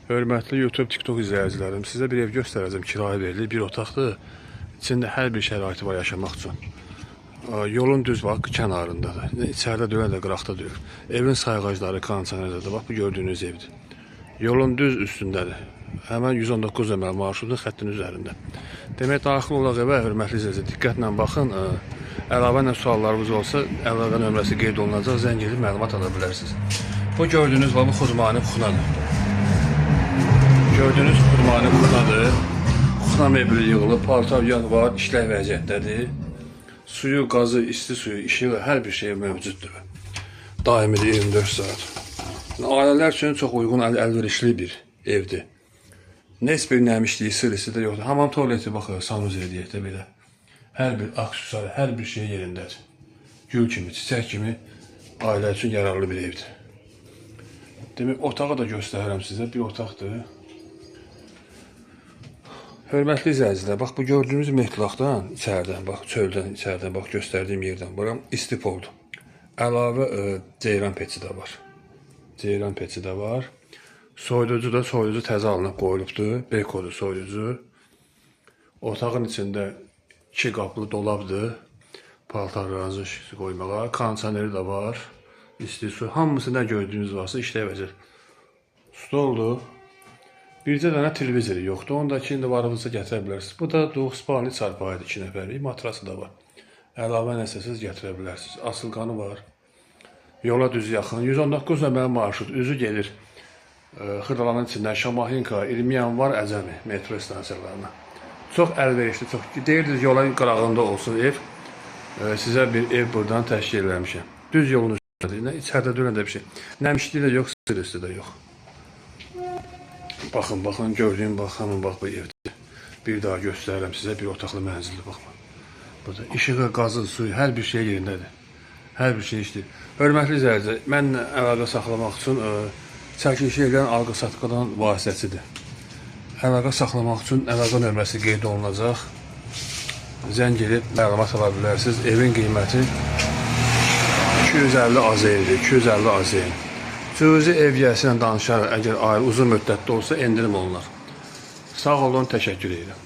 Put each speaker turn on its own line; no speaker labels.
Hörmətli YouTube, TikTok izləyicilərim, sizə bir ev göstərəcəm, kirayə verilir, bir otaqdır. İçində hər bir şəraiti var yaşamaq üçün. Yolun düz bax kənarındadır. İçəridə deyil də qıraqda deyil. Evin sayğacları kondisionerdə bax bu gördüyünüz evdir. Yolun düz üstündədir. Həmən 119 nömrə marşrutun xəttin üzərində. Demək daxil olaq evə, hörmətli izləyicilər, diqqətlə baxın. Əlavə nə suallarınız olsa, əlaqə nömrəsi qeyd olunacaq, zəng edib məlumat ala bilərsiniz. Bu gördüyünüz bax bu xudmani kuxnadır. Gördüyünüz xudmani kuxnadır. Kuxna mebeli yığılıb, paltar yan var, işlək vəziyyətdədir. Suyu, qazı, isti suyu, işığı, hər bir şey mövcuddur. Daimidir 24 saat. Ailələr üçün çox uyğun, əlverişli bir evdir. Heç bir nəmişliyi, sırrısı də yoxdur. Hamam tualeti baxır, sanuzel deyək də belə. Hər bir aksesuar, hər bir şey yerindədir. Gül kimi, çiçək kimi ailə üçün yararlı bir evdir. Demək, otağı da göstərirəm sizə. Bir otaqdır. Hörmətli izləyicilər, bax bu gördüyünüz metlaqdan, içəridən, bax çöldən, içəridən, bax göstərdiyim yerdən bura istipoldur. Əlavə ceyran peçi də var. Ceyran peçi də var. Soyuducu da, soyuducu təzə alınıb qoyulubdur. Bekodur soyuducu. Otağın içində iki qaplı dolabdır. Paltarlarınızı qoymağa. Kondisioneri də var. İsti su. Hamısı nə gördüyünüz varsa işləyə vəziyyət. Stoldur. Bircə dənə televizori yoxdur. Onu da ki, indi varınızda gətirə bilərsiniz. Bu da dvухspalni çarpayıdır, 2 nəfərlik. Matrası da var. Əlavə nəsə siz gətirə bilərsiniz. Asılqanı var. Yola düz yaxın. 119 nömrəli marşrut üzü gedir. Xırdalanın içindən Şamaxınka, 20 Yanvar, Əcəmi metro stansiyalarına. Çox əlverişli, çox deyirdiniz yola qırağında olsun ev. Sizə bir ev buradan təşkil eləmişəm. Düz yolun üstündədir. Nə içəridə deyil, nə də bir şey. Nəmişliyi də yox, sırrısı da yox. Baxın, baxın, gördüyüm bax, həmin bax bu evdir. Bir daha göstərirəm sizə, bir otaqlı mənzildir, baxın. Burada işığı, qazı, suyu, hər bir şey yerindədir. Hər bir şey işləyir. Hörmətli izləyicilər, mənlə əlaqə saxlamaq üçün çəkilişi edən alqı-satqıdan vasitəçidir. Əlaqə saxlamaq üçün əlaqə nömrəsi qeyd olunacaq. Zəng edib məlumat ala bilərsiniz. Evin qiyməti 250 AZN-dir, 250 AZN. Cüzi ev yiyəsi ilə danışaraq, əgər ailə uzun müddətli olsa endirim olunar. Sağ olun, təşəkkür edirəm.